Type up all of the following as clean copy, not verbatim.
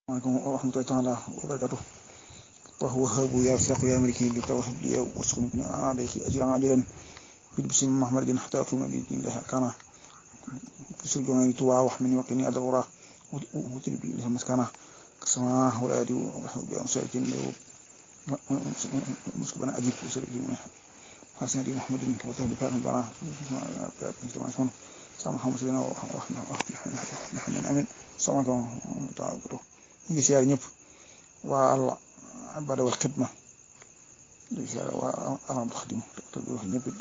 عليكم ورحمة الله تعالى وبركاته. وهو هاب يرزق يا ملكي لتوهب لي وارزقني من عليك أجرا عاجلا باسم محمد حتى أكون بإذن الله كان تسر جمعي توعى واحمني وقني أدورا وتلب لي المسكنة كسماه والآدي وحب أمساك مسكبنا أجيب وسرق حسن دي محمد وتهب فاتح البراء سامح مسلمنا وحمد أمين سامح تعالى ngi siyaar ñëpp waa al bada wal xidma ngi siyaar waa alam xadim te wax ñëpp it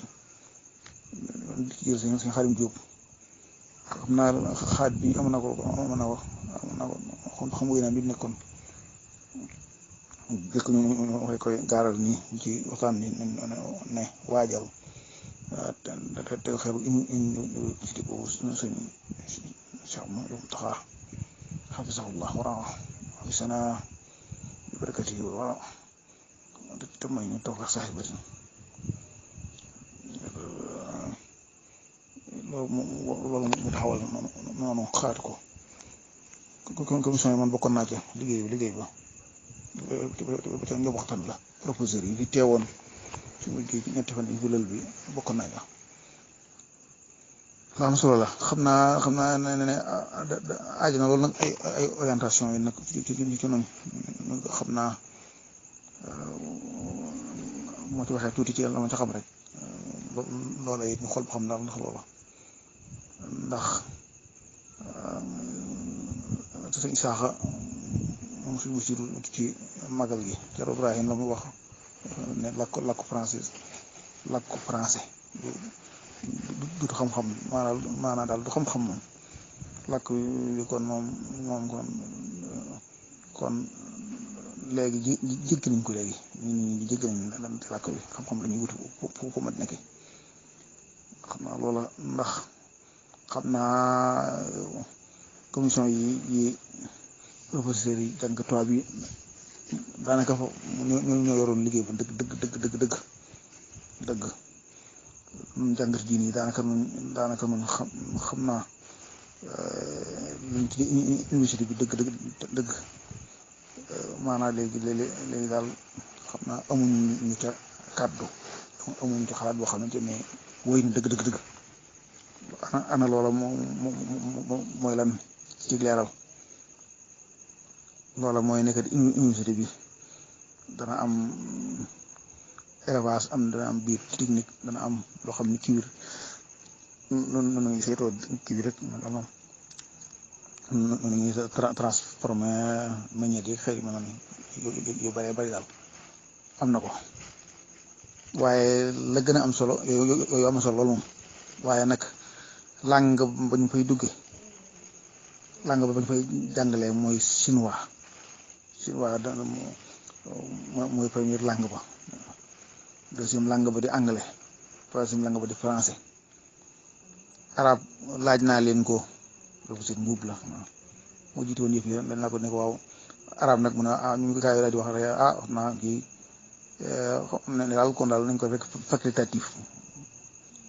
di jël seen xarim jóob xam naa xaaj bi am na ko xam nga bi nekkoon dëkk ñu waxee koy gaaral nii ci waxtaan ni ne waajal te xew université boobu sëñ Cheikh Mountakha xafisahullah wara xafisana bi barakati wara te may ñu toog ak saxibati loolu mu taxawal noonu xaat ko commission yi man bokkoon naa ca liggéey ba ba ca ñëw waxtaan la proposeur yi fi teewoon ci liggéey ci ñetti fan yi fulal bi bokkoon naa ca am solo la xam naa ne aajo na loolu nag ay orientation yi nag ci noonu xam naa moo ci waxee tuuti ci la ma ca xam rek loola it ñu xool ba xam daal ndax loola ndax sëñ Isaaxa moom suñu wasiiru ci magal gi Thierno Ibrahim la mu wax ne làkku français du xam-xam maanaam daal du xam-xam moom làkk wi kon léegi jéggi nañ ko léegi ñi jéggi nañ làkk wi xam-xam la ñuy wuti fu mat nekk xam naa loola ndax xam naa commission yi professeurs yi jàng tubaab bi daanaka fa ñoo yoroon liggéey ba dëgg ñun jàngat ji nii daanaka nun xam naa luñ ci université bi dëgg maanaam léegi daal xam naa amuñu ñu ca kàddu amuñu ci xalaat boo xamante ne wóy na dëgg ana loola mooy lan ci leeral loola mooy nekk université bi dana am élevage dana am biir technique dana am loo xam ni kii noonu ngi saytoo kii bi rek moom noonu ngi transformé meññeet yi xëy na noonu yu bari daal am na ko waaye la gën a am solo yooyu am solo loolu moom waaye nag langue ba ñu fay duggee langue ba ñu fay jàngalee mooy chinois dana mooy première langue ba. deuxième langue ba di anglais troisième langue ba di français arab laaj naa leen ko professeur Mbuub la moo jiite woon yëf yi dañ naa ko ne ko waaw arab nag mu ne ñu ngi kaay daal di wax rek wax naa kii ne daal kon daal nañ ko rek facultatif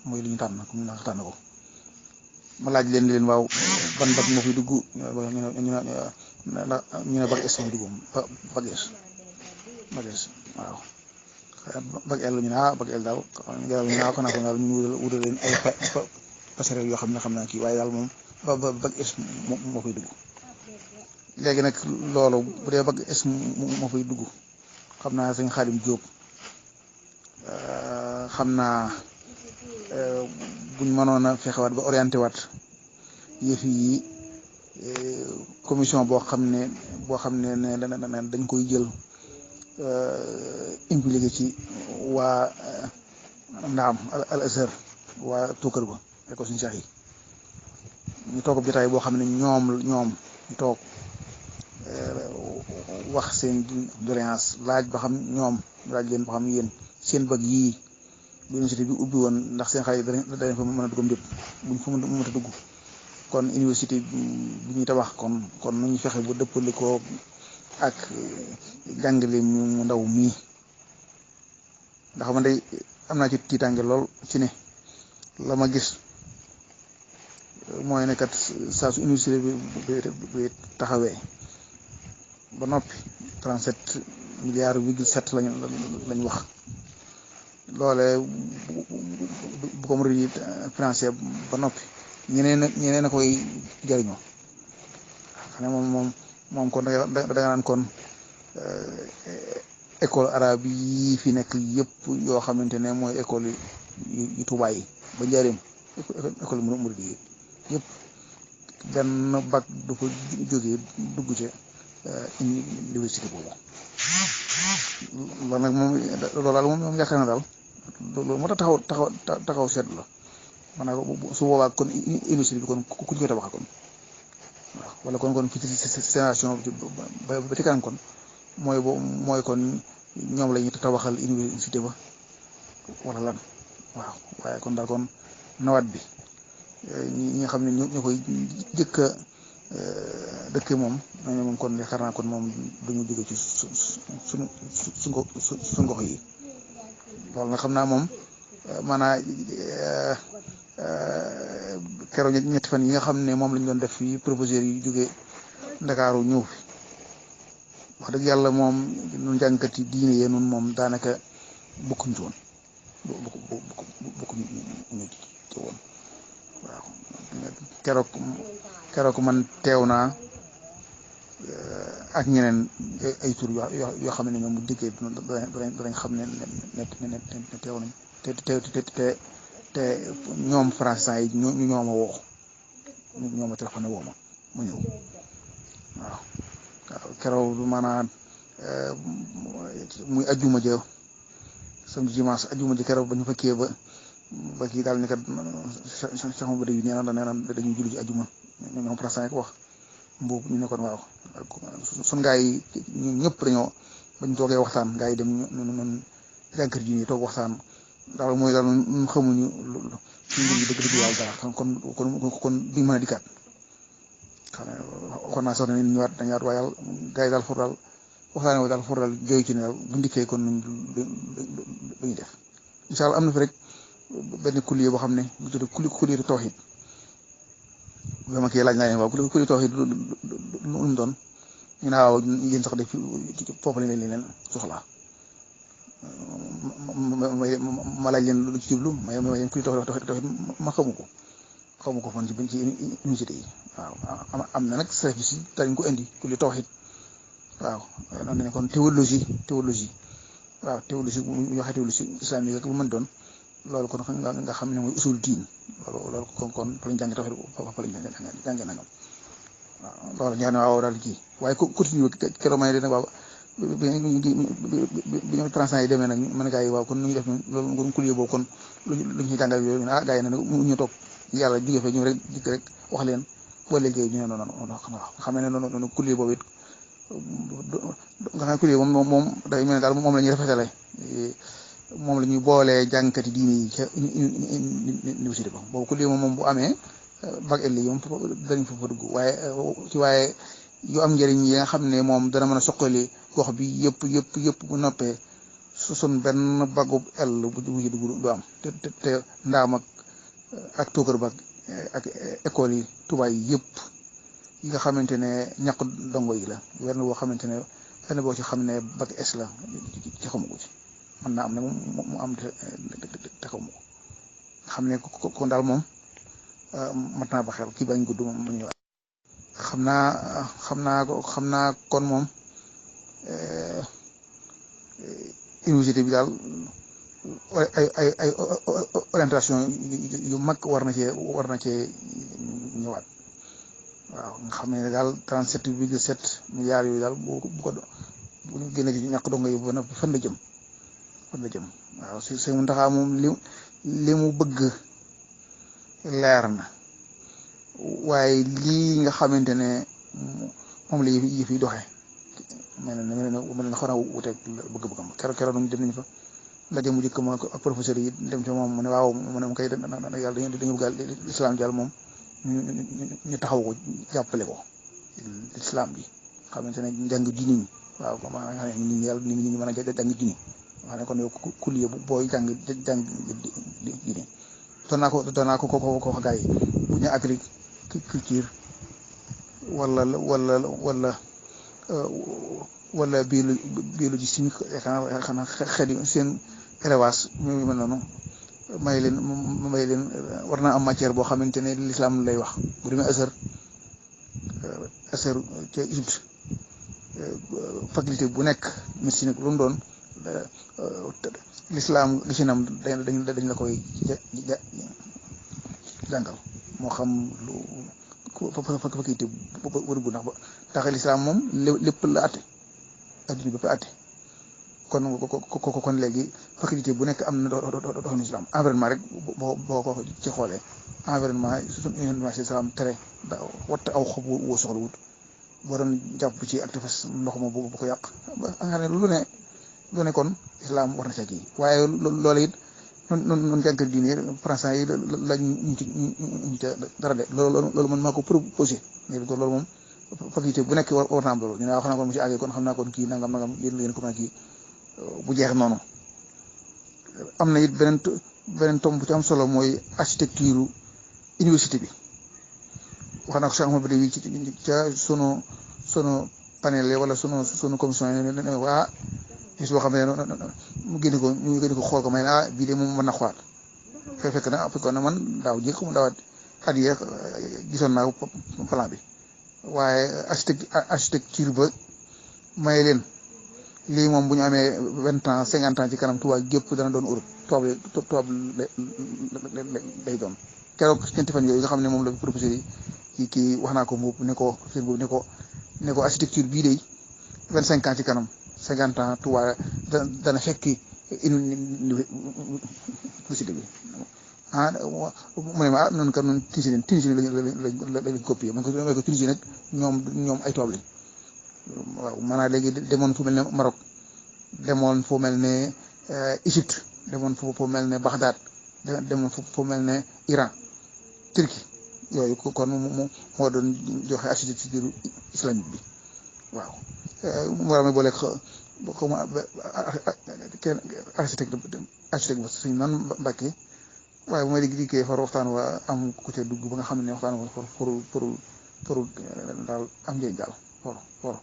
mooy li ñu tànn comme na tànn ko ma laaj leen waaw ban bac moo fiy dugg ñu ne bac S mooy dugg bac S waaw bac L ñu ne bac L daal ñu ko daal ñu wutal leen ay passerelle yoo xam naa kii waaye daal moom bac S moo fay dugg léegi nag loolu bu dee bac S moo fay dugg xam naa sëñ Xaadim Jóob xam naa buñ mënoon a fexewaat ba orienté waat yëf yi commission boo xam ne dañ koy jël impliqué ci waa ndaam al azhar waa tuukar ba ko suñu sax yi ñu toog jotaay boo xam ne ñoom ñu toog wax seen doléance laaj leen ba xam yéen seen bëgg yii bu université bi ubbi woon ndax seen xale yi dañ fa mën a duggam dépp buñ fa mën a dugg kon université bi ñuy tabax kon nañu fexe ba dëppale ko ak jàngale mu ndaw mii ndax man day am naa ci tiitaange lool ci ne la ma gis mooy ne kat saa su université bi taxawee ba noppi 37 milliards virgule 7 lañ wax loole bu ko murid yi financé ba noppi ñeneen a koy jariñoo xam ne moom kon da nga naan kon école arabe yi fi nekk yëpp yoo xamante ne mooy école yu Tuubaa yi ba njëriñ école murid yi yëpp benn bac du ko jógee dugg ca université boobu loolu nag loolu daal moom yaakaar na daal loolu moo tax taxaw seetlu la maanaam su boobaa kon université bi kon ku ñu koy tabaxal kon waaw wala kon fii ci génération ba ci kanam kon mooy kon ñoom la ñuy tabaxal université ba wala lan waaw waaye kon daal kon nawet bi ñi nga xam ne ñoo koy jëkk a dëkk moom kon yaakaar naa kon moom duñu jóge ci su ngox yi loolu nga xam naa moom maanaam keroog ñetti fan yi nga xam ne moom lañ doon def fii proposeurs yi jóge Ndakaaru ñëw fi wax dëgg yàlla moom ñun jàngkat yi diine yee nun moom daanaka bokkuñ ci woon bokkuñ ci woon waaw keroog man teew naa ak ñeneen ay tur yoo xam ne ñoom bu dikkee danañ xam ne teew nañ te ñoom français yi ñoo ma woo ñoo ma téléphoné woo ma ñëw waaw keroog maanaam muy ajjuma ja samedi dimanche ajjuma ja keroog ba ñu fekkee ba kii daal ni kat sax ma ba dégg nee na dañuy julli ci ajjuma ñoom français yi ko wax boobu ñu ne kon waaw sun gaa yi ñëpp dañoo bañ toogee waxtaan gaa yi dem ñun jànkër ji nii toog waxtaan daal mooy daal ñun xamuñu suñu mbir yi dëgg yàlla dara kon duñ mën a dikkaat xam ne waxoon naa sax ne ñëwaat dañuy waaye yàlla gaa yi daal for daal waxtaanee woo daal for daal jooy ci ne daal buñ dikkee kon lu ñuy def incha allah am na fi rek benn kulier boo xam ne bu tudd kulier tawhid ba ma kii laaj naa leen waaw kulier tawhid lu mu doon ñu ne waaw yéen sax de foofu lañ leen soxlaa ma laaj leen lu ci jublu ma leen kulier tawhid ma xamu ko fan ci université yi waaw am na nag service yi dañ ko indi kulier tawhid waaw noonu ne kon théologie waaw théologie bu ñu waxee théologie islamique rek bu mën doon loolu kon nga xam ne mooy usul diin loolu kon fa lañ jàng tawhid fa lañ jàng nangam waaw loolu ñaar ne waaw daal kii waaye continue keroog may de nag waaw bi ñu transant yi demee nag mën gaa yi waaw kon nu ñu def loolu kon kulier boobu kon lu ñu jàngal yooyu gaa yi ne nag ñu toog yàlla jóge fa ñu rek dikk rek wax leen boo léegi ñu ne noonu xam ne noonu kulier boobu it nga xam ne kulier moom day mel ne daal moom la ñuy rafetale moom la ñuy boolee jàngkati diine yi ca université ba boobu kulier moom bu amee bac L yi moom dañ fa dugg waaye yu am njëriñ yi nga xam ne moom dana mën a soqali gox bi yëpp bu noppee sun benn bagub L bu ci dugg du am te ndaam ak tookër bag ak école yi Tuubaa yi yëpp yi nga xamante ne ñàkk dongo yi la wenn boo xamante ne wenn boo ci xam ne bac S la ci xamu ko ci mën naa am ne mu am te xamu ko xam ne kon daal moom mat naa ba xel kii bañ gudd moom mu ñëw xam naa kon moom université bi daal ay orientation yu mag war na cee ñëwaat waaw nga xam ne daal 37,7 milliards yooyu daal bu ñu génnee ci ñàkk dongo yi ba noppi fan la jëm waaw si mu ndaxaa moom li mu bëgg leer na waaye lii nga xamante ne moom la yëf yi doxee mel na xaw naa wuteeg bëgg-bëggam keroog nañu dem nañu fa ndaje mu njëkk ma ak professeur yi dem ci moom mu ne waaw mu ne ma kay yàlla dañu bëgg islam jàll moom ñu taxaw ko jàppale ko islam bi xamante ne njàng diini ñi waaw maa nga xam ne nit ñi mën a jàng diini wax ne kon yow kulier bu booy jàng diini doon naa ko wax gars yi bu ñu agriculture wala wala biologie chimique xanaa xel yi seen élevage ñu mel noonu may leen war naa am matière boo xamante ne l'islam lay wax bu demee Azhar ca Égypte faculté bu nekk médecine lu mu doon l'islam lisinam dañ la koy jàngal moo xam lu faculté bu ndax ba tax l'islam moom lépp la atte adduna bépp atte kon léegi faculté bu nekk am na doxalinu islam environnement rek boo ko ci xoolee environnement suñu si islam tere da watt aw xob woo soxla wut boo doon jàpp ci ak tefes ndox ma bu ko yàq ba nga xam ne lu ne kon islam war na ca kii waaye loolu it noonu jàngal diine français yi lañ ñu ca dara de loolu man maa ko proposé mais loolu moom faculté bu nekk war naa am loolu ñu ne wax naa kon mu ci àggee kon xam naa kon kii nangam yéen ko mën a kii bu jeex noonu am na it beneen tomb bu ci am solo mooy architecture université bi wax naa ko Cheikh Ahmadou Badawi ca sunu panel wala sunu commission yi ne waa bis boo xam ne mu génne ko xool ko may ne bii de moom mën na xoolaat fekk na man daaw jéeg mu daawaat at yii gisoon naa plan bi waaye architecture ba may leen lii moom bu ñu amee 20 ans 50 ans ci kanam Tuubaa gépp dana doon Europe tubaab lay doon keroog ñeenti fan yooyu nga xam ne moom la professeur yi kii wax naa ko boobu ne ko architecture bii de 25 ans ci kanam 50 ans Tuubaa dana fekki université bi mu ne ma noonu kat noonu Tunisie lañ copié man ko Tunisie nag ñoom ay tubaab lañ waaw maanaam léegi demoon fu mel ne Maroc demoon fu mel ne Égypte demoon fu mel ne Bagdad demoon fu mel ne Iran Turquie yooyu kon moo doon joxe architecture islamique bi waaw mu war a boole xaw ma kenn architecte ba suñ nan Mbàkke waaye bu may dikkee far waxtaan wa am ku ca dugg ba nga xam ne waxtaan wa pour daal am njëriñ daal for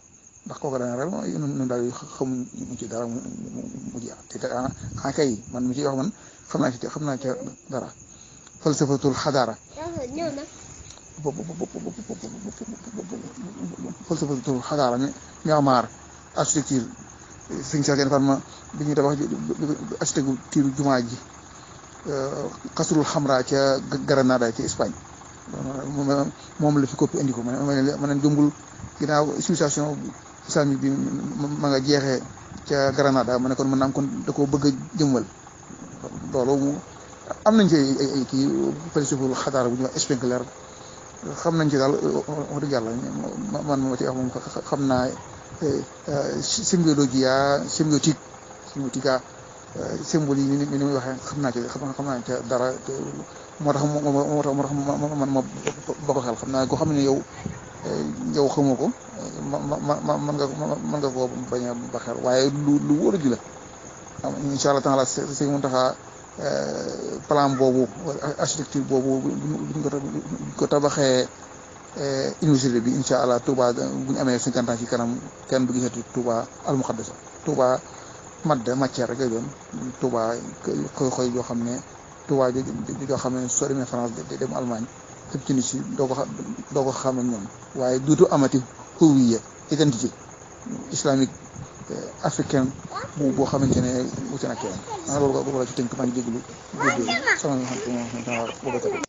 ndax kooku dana rek ñun daal xamuñ ci dara mu jeex te kay man mi ci wax man xam naa ca dara falsafatul xadaara falsafatul xadaara mi'maar architecture sëñ Cheikh Gaïndé Fatma bi ñuy tabax architecture jumaa ji xasrul xamra ca Granada ca Espagne moom la fi copie indi ko ma ne jëmbul ginnaaw civilisation islamique bi ma nga jeexee ca Granada ma ne kon mën naa am kon da koo bëgg a jëmmal loolu am nañ ci ay kii falsaful xadaara bu ñuy wax Spengler xam nañ ci daal wax dëgg yàlla man ma ci wax moom xam naa symbiologie symbiotique symbole yi ni muy waxee xam naa ca dara moo tax man ma ba ko xel xam naa ko xam ne yow xamoo ko mën nga koo bañ a ba xel waaye lu wóor ji la incha allah taala sëñ Muntaxa plan boobu architecture boobu buñ ko tabaxee université bi incha allah Touba bu ñu amee 50 ans ci kanam kenn du gisati Touba almuqaddasa Touba matière rek lay doon Touba xoy yoo xam ne Touba joo xam ne soo demee France dem Allemagne dem Tunisie doo ko xam ak ñoom waaye duutu amati huwiya identité islamique africaine boo xamante ne wuute na keneen loolu ci tënk maa ngi déglu sama xam